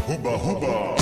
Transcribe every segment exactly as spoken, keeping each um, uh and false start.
Huba huba.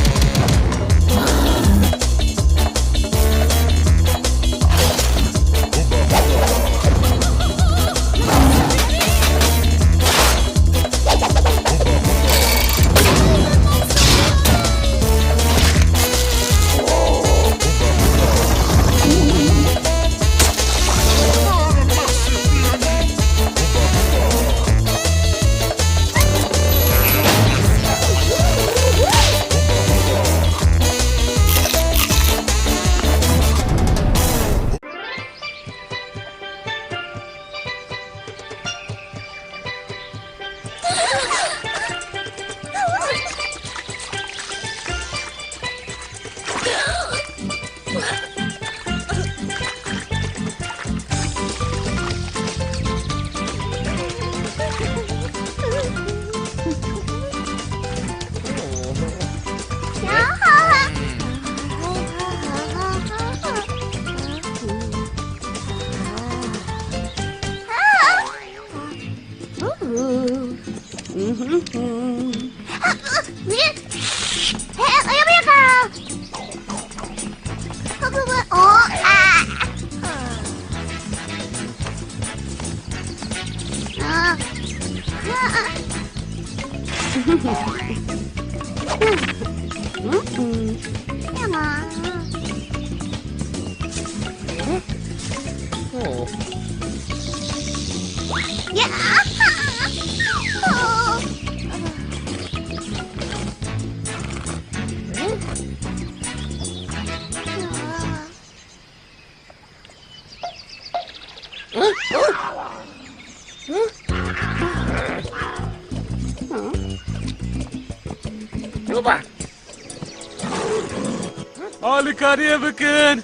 Alîkariyê bikin!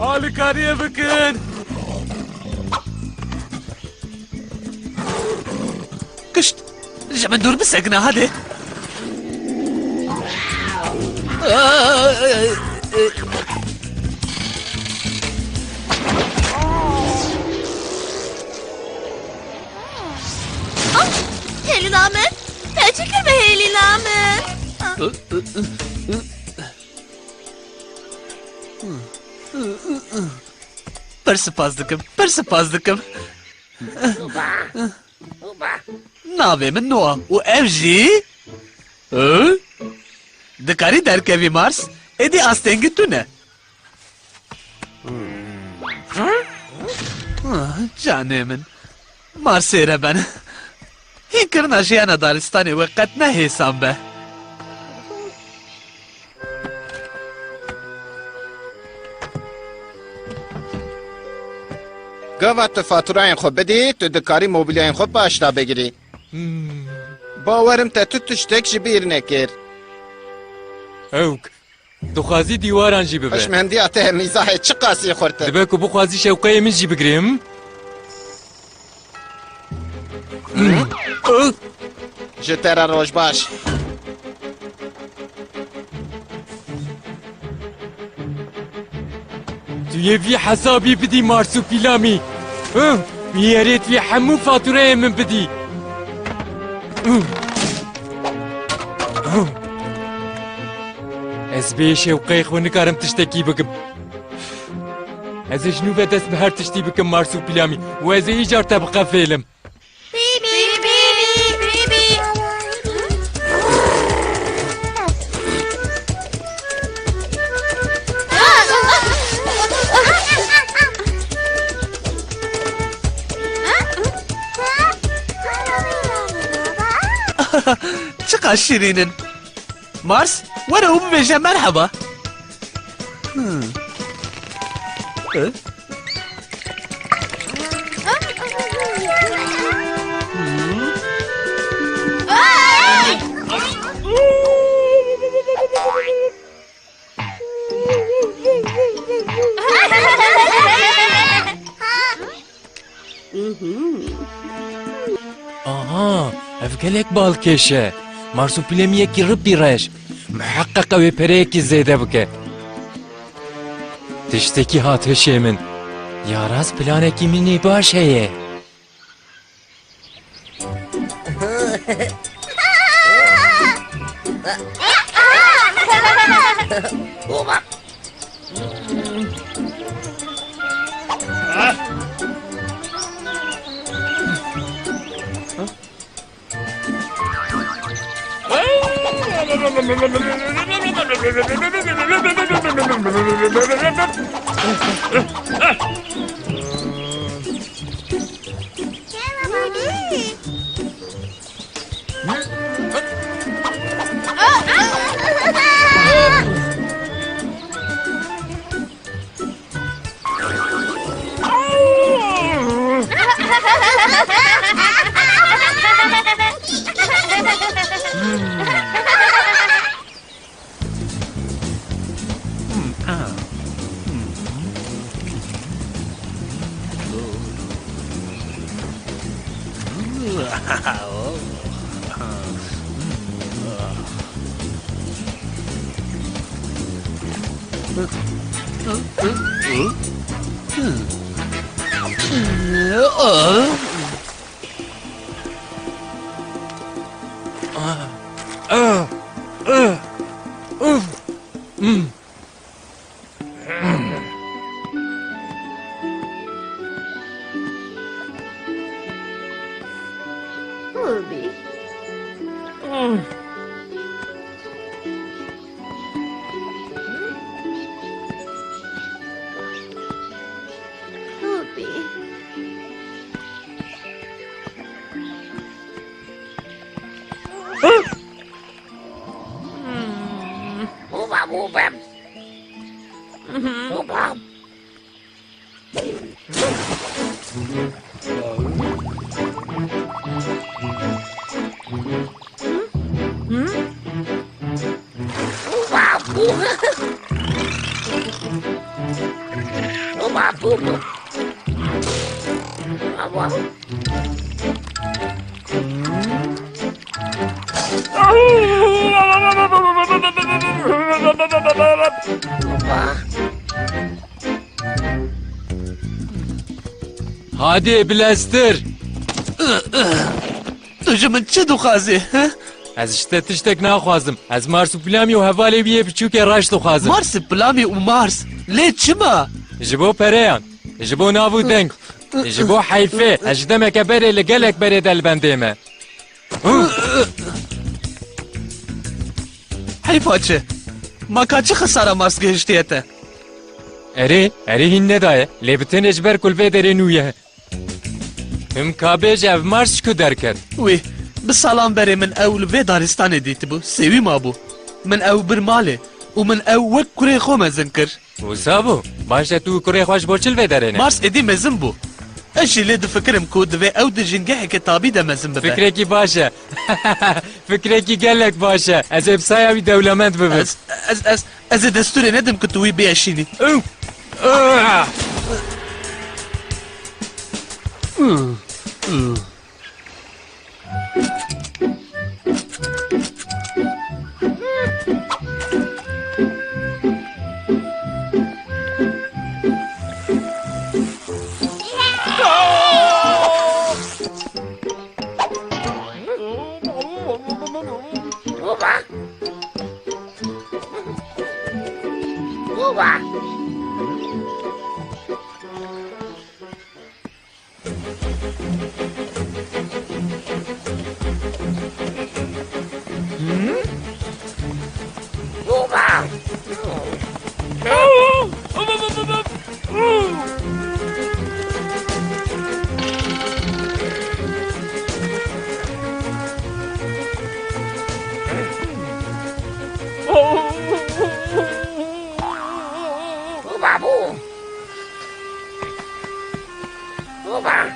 Alîkariyê bikin! Kişt! Ji min dûr bisekine, hadi! Ah, hêlîna min! Te çi kir bi hêlîna min? Ah. Pir spas dikim, pir spas dikim. Navê min Noa û ev jî... Hı? Dikarî derkevî Mars? Êdî astengî tune. Ah, canê min. Marsê re ben. Hîn kirina jiyana daristanê we qet ne hêsan be. Gava tu faturayên xwe bidî, tu dikarî mobîlyayên xwe paşda bigirî. Hmm. Bawerim te tu tiştek ji bîr nekir. Ewk, dixwazî dîwaran jî bibe. Hişmendiya te mîzahê çiqasî xurt e. Dibe ku bixwazî şewqeyê min jî bigirê, him? Ji te re roj baş. Tu yê vî hesabî bidî Marsupîlamî. Hı? Wî yerêt vî hemû fatureyê min bidî. Hı? Hı? Ez bê şewqeyê xwe nikarim tiştekî bikim. Ez ê ji nû ve dest bi her tiştî bikim Marsupîlamî û ez ê îcar te biqefêlim. Bî, bî, bî, bî, bî, bî. Çiqas şirîn in. Mars, were û bibêje merheba. Hmm. Eh? Aha, ev gelek balkêş e. Marsupîlamiyekî ripîreş. Miheqeq ew ê pereyekî zêde bike. Tiştekî hat hişê min. Ya rast planekî min ê baş heye. Oba! Ruby. Ruby. Buba, buba. Buba. Buba, buba. Buba, buba. Buba. Hadê bileztir. Tu ji min çi dixwazî, he? Ez ji te tiştek naxwazim. Ez Mars û Pilamî û hevalê wî yê biçûkê reş dixwazim. Mars û Pilamî û Mars? Lê çima? Ji bo pereyan. Ji bo nav û deng. Ji bo heyfê. Ez ji demeke berê li gelek berê de li bendê me. Heyfa çi? Ma ka çi xisara Mars gihiştiye te? Erê, erê hîn nedaye. Lê bi tenê ji ber ku li vê derê nû ye. Him ka bêje ev Mars ji ku derket? Wî, bi salan berê min ew li vê daristanê dîtibû. Sêwî mabû. Min ew bir malê û min ew wek kurê xwe mezin kir. Wisa bû? Baş e, tu û kurê xwe ji bo çi li vê derê ne? Mars êdî mezin bû. Ez jî lê difikirim ku divê ew di jîngeheke tabî de mezin bibe. Fikrekî baş e. Fikrekî gelek baş e. Ez ê bi saya wî dewlemend bibim. Ez, ez, ez, ez ê destûrê nedim ku tu wî bieşînî. Ew! Ah! Oba! Oba! Oba!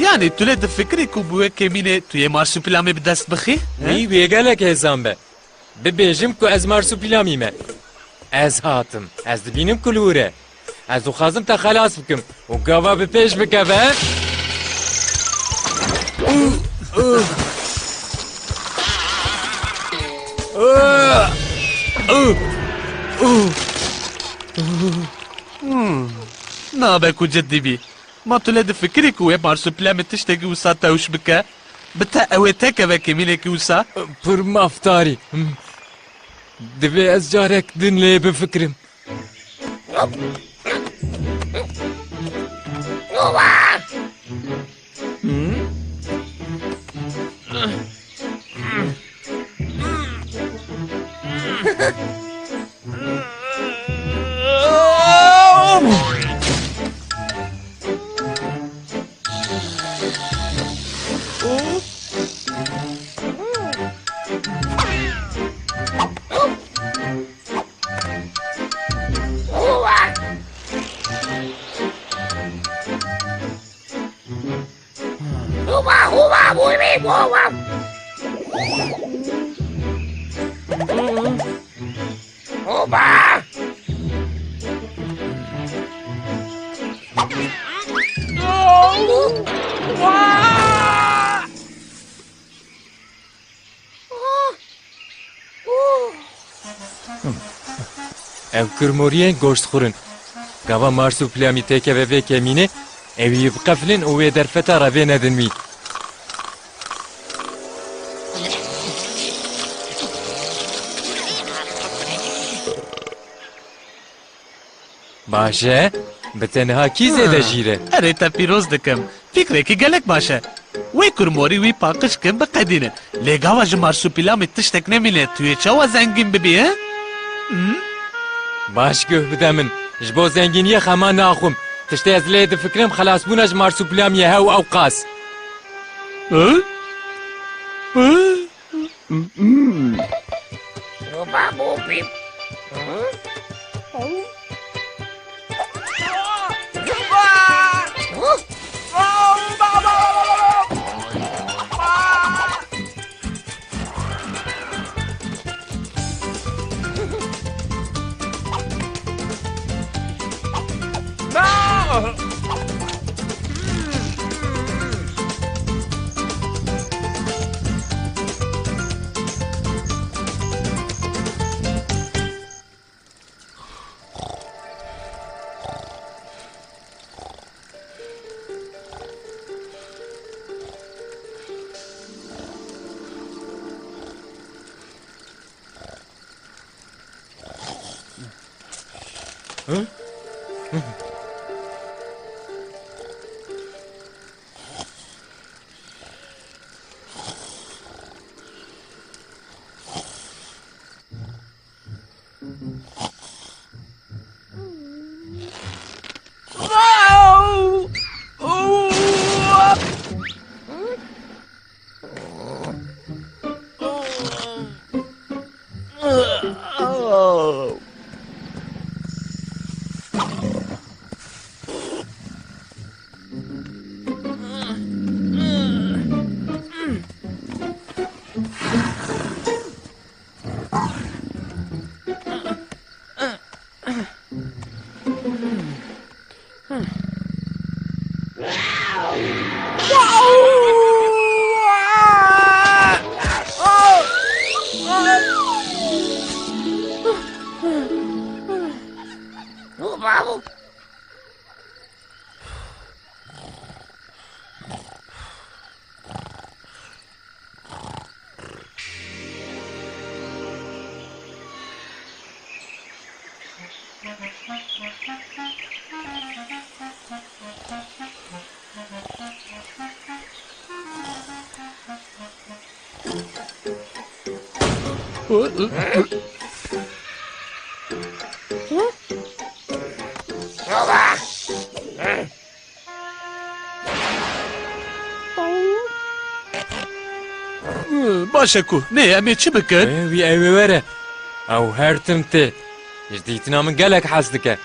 Yanî tu lê difikirî ku bi wê kêmînê tu yê marsupîlamê bi dest bixî? He? Wî wê gelek hêzan be. Bibêjim ku ez marsupîlamî me. Ez hatim. Ez dibînim ku li wir e. Ez dixwazim te xelas bikim û gava bi pêş bikeve. Hmm, nabe ku cidî bî. Ma tu lê difikirî ku wê marsupîlamê tiştekî wisa tewş bike? Bi te ew ê tekeve kêmînekî wisa? Pir mafdarî. Divê ez carek din lê bifikirim. Hoba, hoba, hoba, hoba. Hoba! Ev kurmoriyên goştxwir in. Gava marsupîlamî têkeve vê kemînê, ew yî biqefilin û wê derfeta re vê nedin wî. Baş e, bi te niha kî zêde jîr e? Erê, te pîroz dikim. Fikrekî gelek baş e. Wê kurmorî wî paqij kin, biqedînin. Lê gava ji marsupîlamê tiştek nemîne, tu yê çawa zengîn bibî, he? Hı? Baş guh bide min. Ji bo zengîniyê xema naxwim. Tiştê ez lê difikirim, xelasbûna ji marsupîlamiyê hew ew qas. Hı? Hı? Baş e ku. Nê, em ê çi bikin? Ê, wî ew ê were. Ew her tim tê. Ji dîtina min gelek hez dike.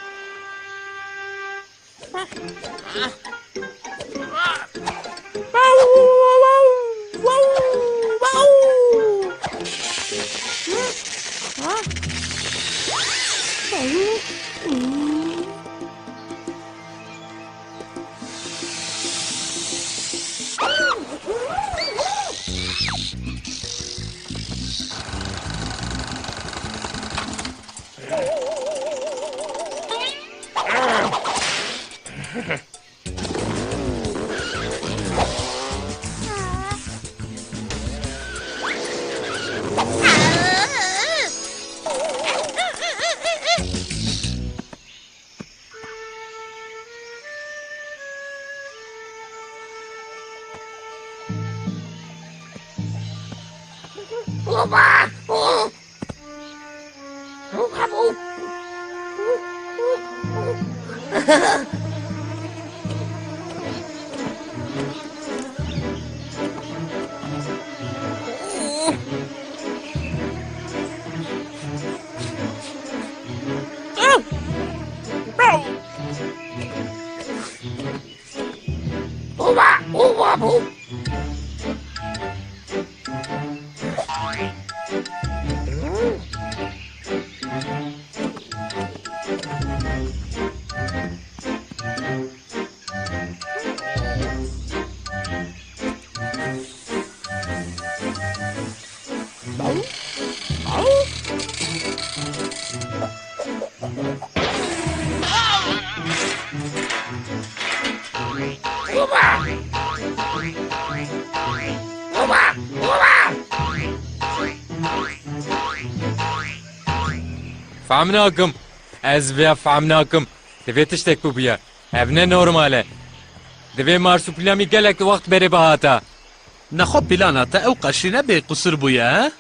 Fehm nakim. Ez vêya fehm nakim. Divê tiştek bibûya. Ev ne normal e. Divê Marsupîlamî gelek wext berê bihata. Nexwe pîlana te ew qeşîne bê qusur bûye, he?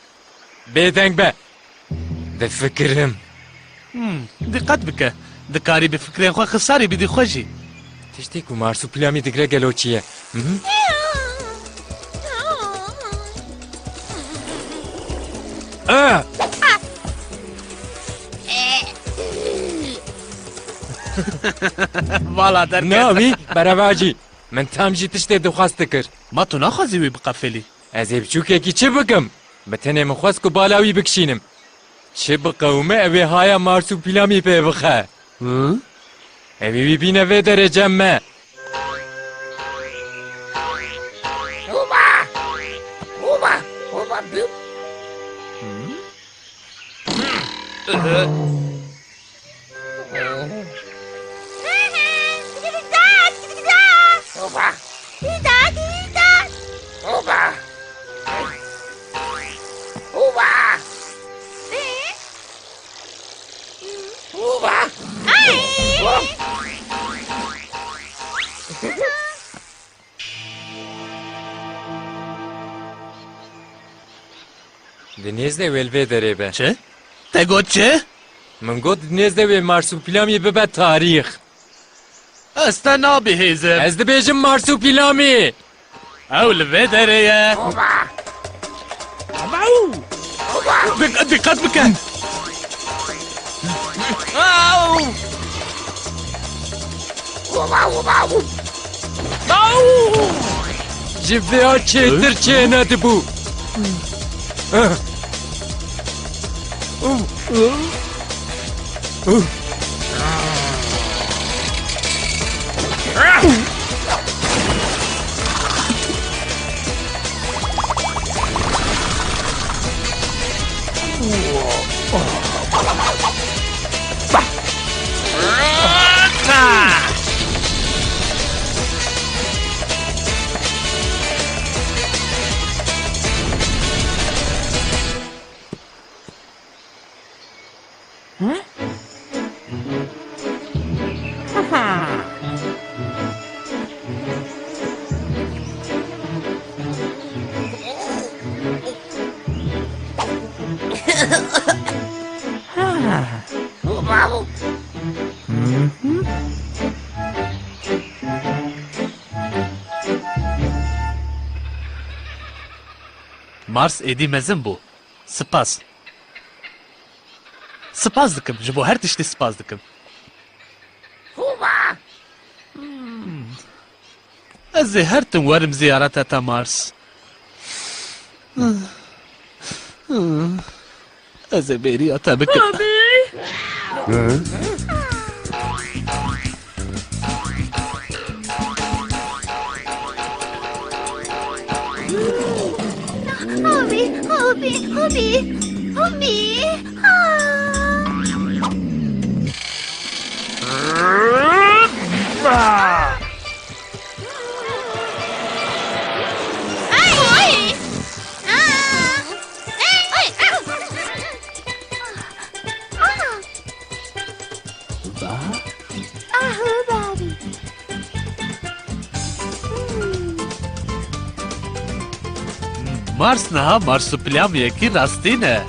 Bêdeng be. Difikirim. Hmm, diqet bike. Dikarî bi fikrên xwe xisarî bidî xwe jî. Tiştê ku Marsupîlamî digre gelo çi ye? Mhm. Ah! Vala derket. Na, wî berever jî. Min tam jî tiştê dixwest dikir. Ma tu naxwazî wî biqefelî? Ez ê biçûkekî çi bikim? Bi tenê min xwest ku bala wî bikişînim. Çi biqewime ew ê haya Marsupîlamî pê bixe. Hı? Ew ê wî bîne vê derece me. Oba! Oba! Oba! Bim! Hı? Oba! Oba! Oba! Oba! Di nêzdê wê li vê derê be. Çi? Te got çi? Min got di nêzdê wê Marsupilami bibe tarîx. Ez te nabihêzim. Ez dibêjim Marsupilami. Ew li vê derê ye. Dik-, diqet bike. Ji vêya çêtir çênedibû. Mars êdî mezin bû. Spas. Spas dikim, ji bo her tiştî spas dikim. Ez ê her tim werim ziyareta te Mars. Ez ê bêriya te bikim. Babî! Hobî, hobî, hobî, hobî. Ah! Ay! Ay! Ah! Ay! Ay! Ah! Ah! Ahu, Babî. Hmm. Mars niha Marsupilamiekî rastîn e.